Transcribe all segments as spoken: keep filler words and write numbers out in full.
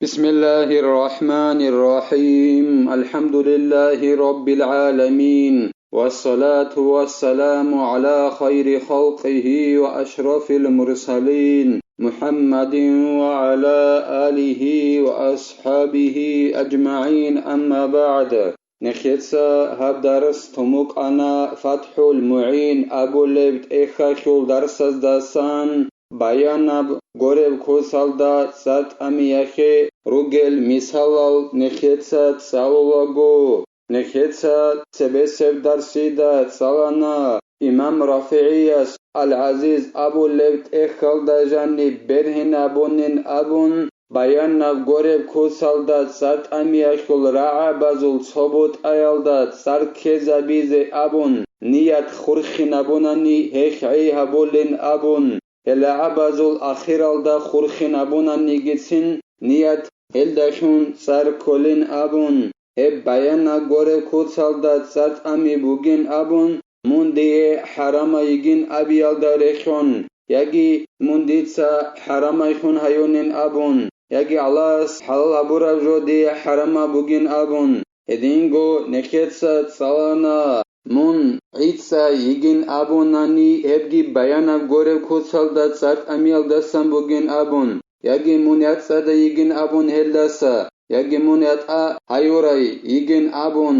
بسم الله الرحمن الرحيم. الحمد لله رب العالمين. والصلاة والسلام على خير خلقه وأشرف المرسلين محمد وعلى آله وأصحابه أجمعين. أما بعد. Нехеца гьаб дарс тумукъана ФатхӀул МугӀин абулеб тӀехьалъул дарсаздасан, баянаб гореб куцалда цӀар тӀамиялъе ругел мисалал нехеца цӀалулаго. Нехеца цебесеб дарсида цӀалана имам РафигӀияс Ал-ГӀазиз абулеб тӀехьалда жаниб бергьинабунин абун, баянаб гореб куцалда цӀар тӀамиялъул рагӀабазул цо бутӀаялда цӀар ккезабизе абун, ният хурхинабунани гьелъ гӀей гьабулин абун, гьел рагӀабазул ахиралда хурхинабунанигицин ният гьелдалъун цӀар кколин абун, гьеб баянаб гореб куцалда цӀар тӀами бугин абун, мун дие хӀарама йигин абиялда рехьун, яги мун дица хӀарамайхун гьаюнин абун, яги Аллагьас хӀалал гьабураб жо дие хӀарама бугин абун, гьединго нехеца цӀалана, мун гӀицӀа йигин абунани, гьебги баянаб гореб куцалда цӀар тӀамиялдасан бугин абун, яги мун яцӀцӀада йигин абун гьелдаса, яги мун ятӀа гьаюрай йигин абун,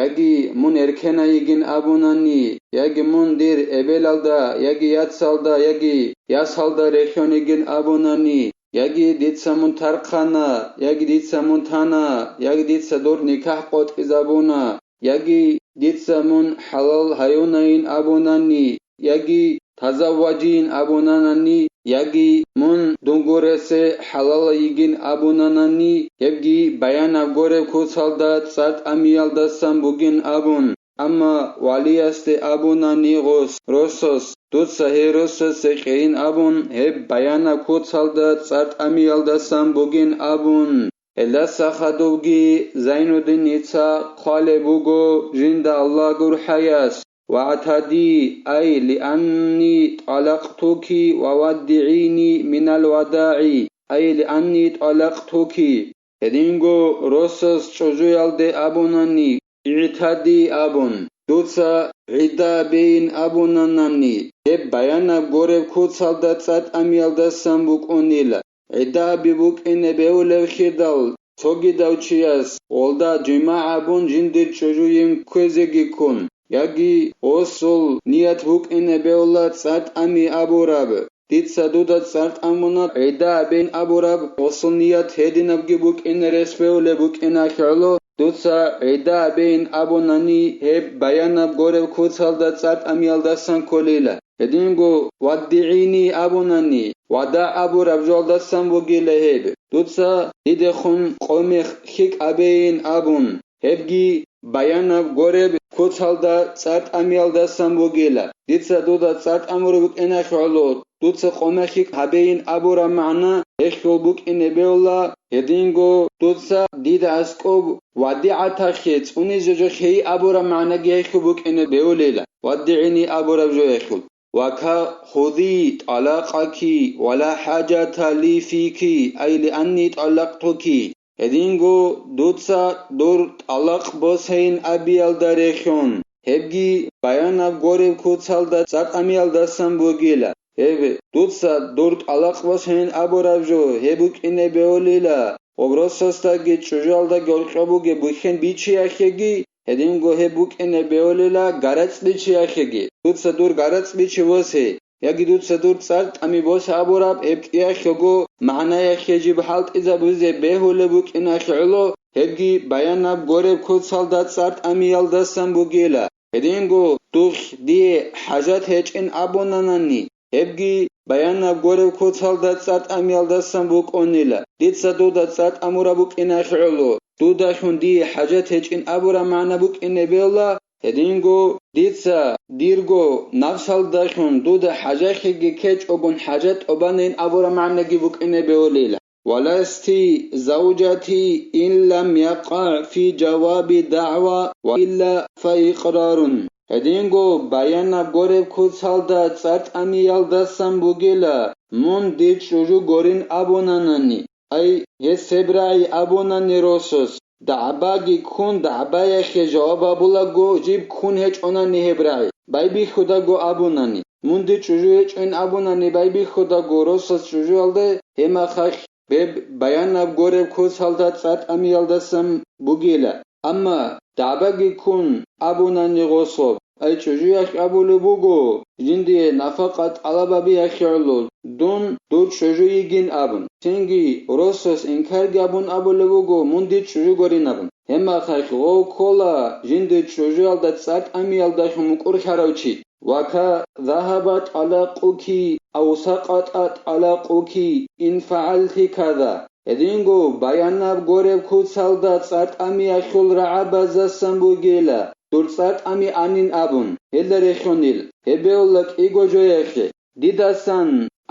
яги мун эркена йигин абунани, яги мун дир эбелалда, яги яцалда, яги ясалда рехьон йигин абунани, яги дица мун тархъана, яги дица мун тана, яги дица дур никахӀ къотӀизабуна, яги дица мун хӀалал гьаюнайин абунани, яги тазавважийин абунанани, яги мун дун гуресе хӀалала йигин абунанани, гьебги баянаб гореб куцалда цӀар тӀамиялдасан бугин абун. Амма валиясде абунани гъос, росас, дуца гьей росасе кьейин абун, гьеб баянаб куцалда цӀар тӀамиялдасан бугин абун. Гьелдаса хадубги Зайнуддиница хъвалеб буго жинда Аллагь гурхӀаяс: «ВагӀтади, ай, лианни тӀалакътуки ва ваддигӀини минал вадагӀи, ай, лианни тӀалакътуки». Гьединго росас чӀужуялде абунани, «ИгӀтади», абун, дуца гӀидда бейин абунанани, гьеб баянаб гореб куцалда цӀар тӀамиялдасан букӀунила. ГӀидда аби букӀине бевулев хирдал, цогидав чияс гъолда жимагӀ абун жиндир чӀужуйин кквезеги ккун, яги гъосул ният букӀине бевла цӀар тӀами абураб. Дица дуда цӀар тӀамуна гӀидда абейин абураб гъосул ният гьединабги букӀине рес бевулеб букӀиналъ гӀоло, дуца гӀидда абейин абунани, гьеб баянаб гореб куцалда цӀар тӀамиялдасан кколила. Гьединго «ваддигӀини» абунани, вадагӀ абураб жоялдасан бугила гьеб. Дуца дидехун къо-мех хьикӀ абейин абун, гьебги баянаб гореб куцалда цӀар тӀамиялдасан бугила. Дица дуда цӀар тӀамураб букӀиналъ гӀоло, дуца къо-мех хьикӀ гьабейин абураб магӀна гьелъул букӀине бевла, гьединго дуца дида аскӀоб вадигӀаталъе цӀунизе жо хьей абураб магӀнаги гьелъул букӀине бевлила, «ваддигӀини» абураб жо гьелъул. «Ва ка худи тӀалакъаки ва ла хӀажата ли фики, ай лианни тӀалакътуки». Гьединго дуца дур тӀалакъ босейин абиялда рехьун, гьебги баянаб гореб куцалда цӀар тӀамиялдасан бугила. Гьеб дуца дур тӀалакъ босейин абураб жо гьеб букӀине бевлила, гъоб росасдаги чӀужуялдаги гьоркьоб бугеб бухьен бичиялъеги, гьединго гьеб букӀине бевлила гарацӀ бичиялъеги. Дуца дур гарацӀ бичи босе, яги дуца дур цӀар тӀами босе абураб гьеб кӀиялъего магӀнаялъе жиб хӀалтӀизабизе бегьулеб букӀиналъ гӀоло, гьебги баянаб гореб куцалда цӀар тӀамиялдасан бугила. Гьединго духъ дие хӀажат гьечӀин абунанани, гьебги баянаб гореб куцалда цӀар тӀамиялдасан букӀунила. Дица дуда цӀар тӀамураб букӀиналъ гӀоло, дудалъун дие хӀажат гьечӀин абураб магӀна букӀине бевла, гьединго дица дирго напсалдалъун дуда хӀажалъеги ккечӀогун хӀажат тӀубанин абураб магӀнаги букӀине бевлила. «Ва ласти завжати ин лам якъа фи жаваби дагӀва ва илла фа икърарун». Гьединго баянаб гореб куцалда цӀар тӀамиялдасан бугила, мун дир чӀужу горин абунанани, Ай, гьес гьеб рагӀи абунани росас, дагӀбаги ккун, дагӀбаялъе жаваб гьабулаго, жиб ккун гьечӀонани гьеб рагӀи, байбихьудаго абунани, мун дир чӀужу гьечӀин абунани байбихьудаго росас чӀужуялде, гьеб мехалъ гьеб баянаб гореб куцалда цӀар тӀамиялдасан бугила. Амма дагӀбаги ккун абунани гъособ, ай чӀужуялъ абулеб буго, жиндие нафакъа тӀалаб гьабиялъе гӀоло, дун дур чӀужу йигин абун. Цинги росас инкарги абун абулеб буго, мун дир чӀужу гурин абун. Гьеб мехалъ гъов ккола жиндир чӀужуялда цӀар тӀамиялдалъун мукӀурлъарав чи. Ва ка загьаба тӀалакъуки ав сакъатӀа тӀалакъуки ин фагӀалти каза. Гьединго баянаб гореб куцалда цӀар тӀамиялъул рагӀабаздасан бугила, дур цӀар тӀами анин абун, гьелда рехьунил, гьеб бегьула кӀиго жоялъе. Дидасан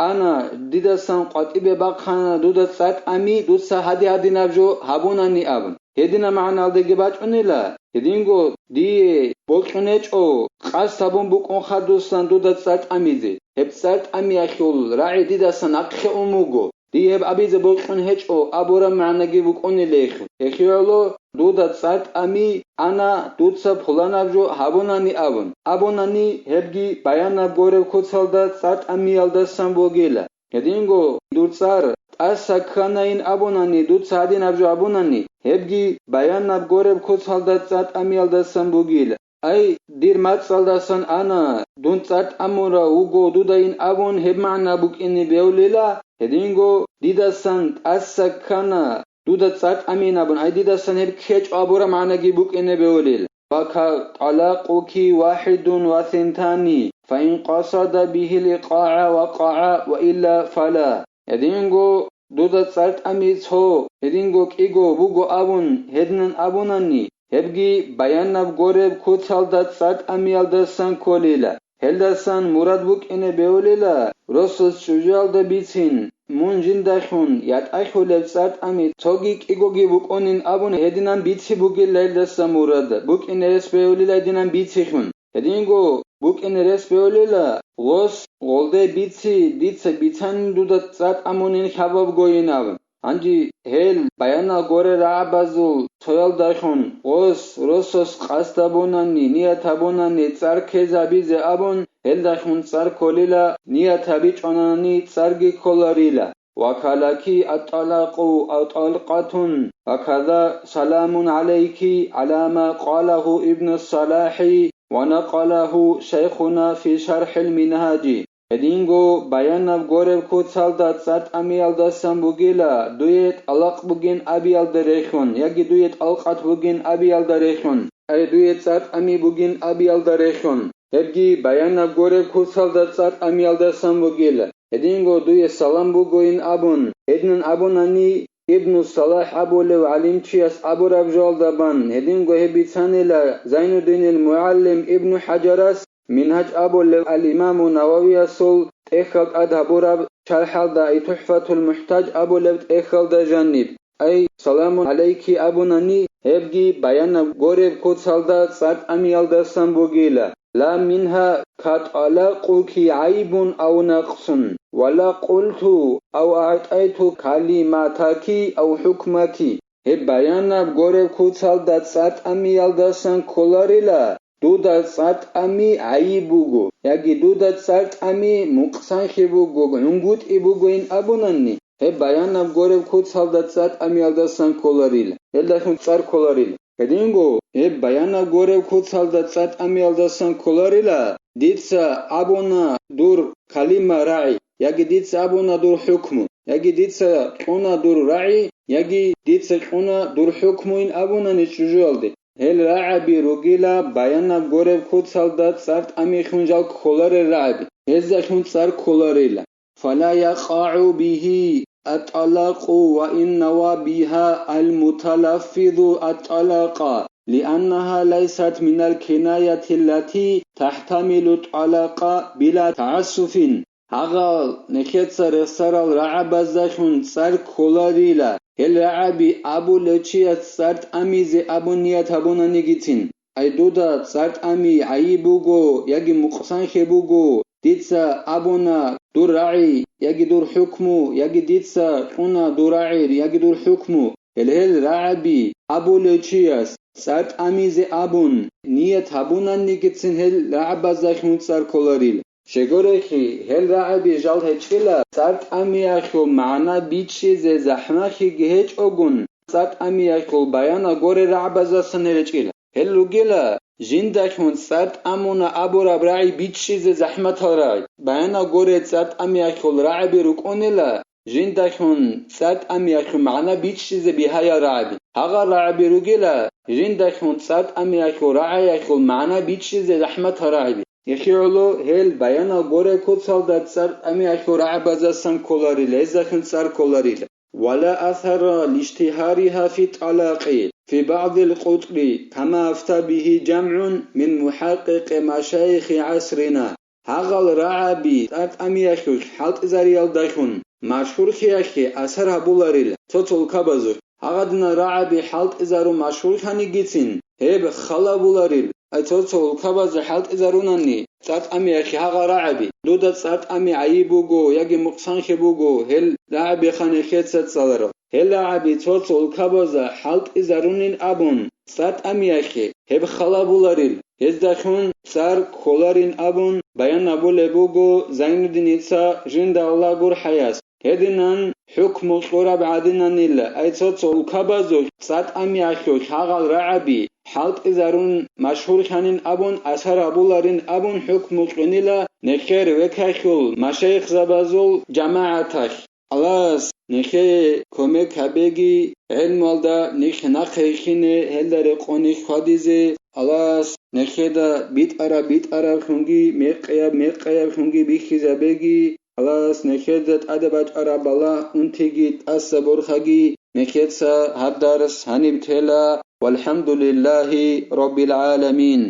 ана, дидасан къватӀибе бахъана дуда цӀар тӀами, дуца гьади-гьадинаб жо гьабунани абун. Гьедина магӀналдеги бачӀунила, гьединго дие бокьун гьечӀо, къасд гьабун букӀун хадусан дуда цӀар тӀамизе. Гьеб цӀар тӀамиялъул рагӀи дидасан нахъе ун вуго. Дие гьеб абизе бокьун гьечӀо абураб магӀнаги букӀунилейха. Гьелъие гӀоло дуда цӀар тӀами ана, дуца пуланаб жо гьабунани абун. Абунани гьебги баянаб гореб куцалда цӀар тӀамиялдасан бугила. Гьединго дур цӀар тӀаса кканайин абунани, дуца гьадинаб жо абунани, гьебги баянаб гореб куцалда цӀар тӀамиялдасан бугила. Ай, дир мацӀалдасан ана, дун цӀар тӀамурав вуго дудайин абун гьеб магӀна букӀине бегьулила, гьединго дидасан тӀаса ккана, дуда цӀар тӀамин абун, ай дидасан гьеб ккечӀо абураб магӀнаги букӀине бегьулил. Ва ка тӀалакъуки вахӀидун ва синтани, фа ин къасада бигьил икъагӀа вакъагӀа ва илла фала. Гьединго дуда цӀар тӀами цо, гьединго кӀиго буго абун гьединан абунани, гьебги баянаб гореб куцалда цӀар тӀамиялдасан кколила. Гьелдасан мурад букӀине бегьулила, росас чӀужуялда бицин, мун жиндалъун ятӀахьулеб цӀар тӀами цоги кӀигоги букӀунин абун гьединан бици бугила гьелдаса мурад, букӀине рес бегьулила гьединан бицихьун. Гьединго букӀине рес бегьулила, гъос гъолде бици, дица бицанин дуда цӀар тӀамунин хабаб гойин абун. Гьанже гьел баянал горе рагӀабазул цоялдалъун гъос росас къасд гьабунани, ният гьабунани цӀар ккезабизе абун, гьелдалъун цӀар кколила, ният гьабичӀонани цӀарги кколарила. Ва калаки ат-талакъу ав талкъатун, ва каза саламун гӀалайки гӀала ма къалагьу Ибну Салахи ва накъалагьу шайхуна фи шархӀил Мингьажи. Гьединго баянаб гореб куцалда цӀар тӀамиялдасан бугила, дуе тӀалакъ бугин абиялда рехун, яги дуе тӀалкъат бугин абиялда рехун, ай дуе цӀар тӀами бугин абиялда рехун. Гьебги баянаб гореб куцалда цӀар тӀамиялдасан бугила. Гьединго дуе салам бугойин абун, гьединан абунани, Ибну Салахь абулев гӀалимчияс абураб жоялда бан, гьединго гьеб бицанила Зайнуддинил мугӀалим Ибну ХӀаджарас, Мингьаж абулев ал-Имаму Нававиясул тӀехьал тӀад гьабураб шархӀалда, и ТухӀфатул МухӀтаж абулеб тӀехьалда жаниб. Ай, саламун гӀалайки абунани, гьебги баянаб гореб куцалда цӀар тӀамиялдасан бугила. Ла мингьа ка тӀалакъуки гӀайбун ав накъсун, ва ла къулту ав агӀтӀайту калиматаки ав хӀукмаки. Гьеб баянаб гореб куцалда цӀар тӀамиялдасан кколарила, дуда цӀар тӀами гӀайиб буго, яги дуда цӀар тӀами мукъсанхъи буго, гӀунгутӀи бугойин абунани, гьеб баянаб гореб куцалда цӀар тӀамиялдасан кколарила, гьелдалъун цӀар кколарила. Гьединго гьеб баянаб гореб куцалда цӀар тӀамиялдасан кколарила, дица абуна дур калима рагӀи, яги дица абуна дур хӀукму, яги дица кьуна дур рагӀи, яги дица кьуна дур хӀукмуин абунани чӀужуялде. Гьел рагӀаби ругила баянаб гореб куцалда цӀар тӀамихун жал кколарел рагӀаби, гьездалъун цӀар кколарила. Фала якъагӀу бигьи ат-талакъу ва ин нава бигьа ал-муталаффизу ат-талакъа, лианнагьа лайсат минал кинаятиллати тахӀтамилу тӀалакъа била тагӀассуфин. Гьагъал нехеца рехсарал рагӀабаздалъун цӀар кколарила, гьел рагӀаби абулев чияс цӀар тӀамизе абун ният гьабунанигицин. Ай дуда цӀар тӀами гӀайиб буго яги мукъсанхъе буго, дица абуна дур рагӀи яги дур хӀукму, яги дица кьуна дур рагӀи, яги дур хӀукму, гьел, гьел рагӀаби абулев чияс цӀар тӀамизе абун ният гьабунанигицин гьел рагӀабазда хун цӀар кколарил. Щегорехи, гьел рагӀаби жал гьечӀила цӀар тӀамиялъул магӀна бичӀчӀизе захӀмахиги гьечӀогун, цӀар тӀамиялъул баяна горе рагӀабаздасан гьечӀила. Гьел ругела, жиндалъун цӀар тӀамуна абураб рагӀи бичӀчӀизе захӀматал рагӀи. Баяна горе цӀар тӀамиялъул рагӀаби рукӀунела, жиндалъун цӀар тӀамиялъул магӀна бичӀчӀизе бигьаял рагӀаби. Гьагъал рагӀаби ругела, жиндалъун цӀар тӀамиялъул рагӀаялъул магӀна бичӀчӀизе захӀматал рагӀаби. Гьелъие гӀоло гьел баянал горе куцалда цӀар тӀамиялъул рагӀабаздасан кколарила, гьездалъун цӀар кколарила. ولا أثر لاشتهارها في الطلاق في بعض القطر كما أفتى به جمع من محقق مشايخ عصرنا. Гьагъал рагӀаби цӀар тӀамиялъулъ хӀалтӀизариялдалъун машгьурлъиялъе асар гьабуларил цо-цо улкабазулъ. Гьагъадинал рагӀаби хӀалтӀизарун машгьурлъанигицин, гьеб халабуларил, ай цо-цо улкабазда хӀалтӀизарунани, цӀар тӀамиялъе гьагъал рагӀаби, дуда цӀар тӀами гӀайиб буго яги мукъсанлъи буго, гьел рагӀабиха нехеца цӀаларал. Гьел рагӀаби цо-цо улкабазда хӀалтӀизарунин абун, цӀар тӀамиялъе гьеб халабуларил, гьездалъун цӀар кколарин абун баян гьабулеб буго Зайнуддиница, жинда Аллагь гурхӀаяс. Гьединан хӀукму кьураб гӀадинанила, ай цо-цо улкабазулъ цӀар тӀамиялъулъ гьагъал рагӀаби хӀалтӀизарун машгьурлъанин абун, асар гьабуларин абун хӀукму кьунила нехер векалъул машайихзабазул жамагӀаталъ. Аллагьас нехее кумек гьабеги, гӀелмуялда нехь нахъе хине, гьелда рекъон нехь хьвадизе. Аллагьас нехеда битӀараб битӀараблъунги, мекъияб мекъияб лъунги бихьизабеги. Аллагьас нехеда тӀаде бачӀараб балагь, унтиги тӀаса борхаги нехеца гьаб дарс гьаниб тела. ВалхӀамдулиллагьи раббил гӀаламин.